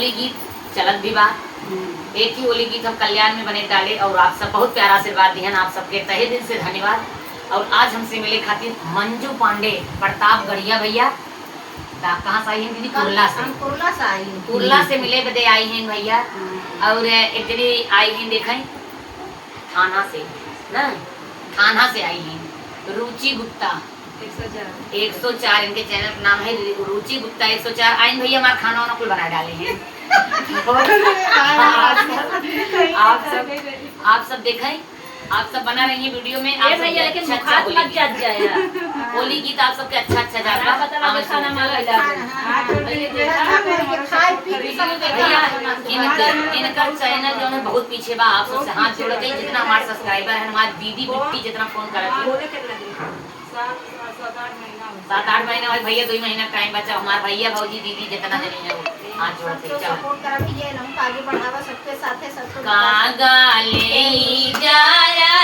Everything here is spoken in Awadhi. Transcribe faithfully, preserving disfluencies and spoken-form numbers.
होली गीत चलत भी बा। हम्म। एक ही होली गीत हम कल्याण में बने डाले और आप सब बहुत प्यारा आशीर्वाद दिहन, आप सबके तहे दिल से धन्यवाद। और आज हमसे मिले खातिर मंजू पांडे, प्रतापगढ़िया भैया, ता-, कहाँ से आई हैं दीदी? हम कुर्ला से। हम कुर्ला से आई हैं। कुर्ला से मिले बदे आई हैं भैया। हम्म। और एक जनी आई हैं, देखें, थाना से ना, थाना से आई हैं, रुचि गुप्ता। एक सौ चार। एक सौ चार इनके चैनल का नाम है, रुचि गुप्ता एक सौ चार। आइन भैया, हमार खाना वाना कुल बना डाले हैं। आप सब, आप सब देखें, आप सब बना रही हैं वीडियो में। ए आप सब भैया, के लेकिन अच्छा, अच्छा मुखात होली मत गीत। जात जाए यार। होली गीत आप सबके अच्छा अच्छा जाता। आप बता, आप खाना मांगा डाले। हाँ, हाँ, हाँ। खाए पी के सब भैया, इनकर, इनकर चैनल जो है बहुत पीछे बा। आप सबसे हाथ जोड़ के, जितना हमारे सब्सक्राइबर है, हमारे दीदी बिट्टी जितना फोन करत है। सात, सात, सात, आठ महीना हो गया। सात, आठ महीना हो गया भैया, दो ही महीना टाइम बचा। हमारे भैया, भौजी, दीदी जितना जने हैं, वो हाथ जोड़ के सबको चल। सपोर्ट करा भैया, इन्हों को आगे बढ़ावा, सबके साथे, सबको कागा ले जाया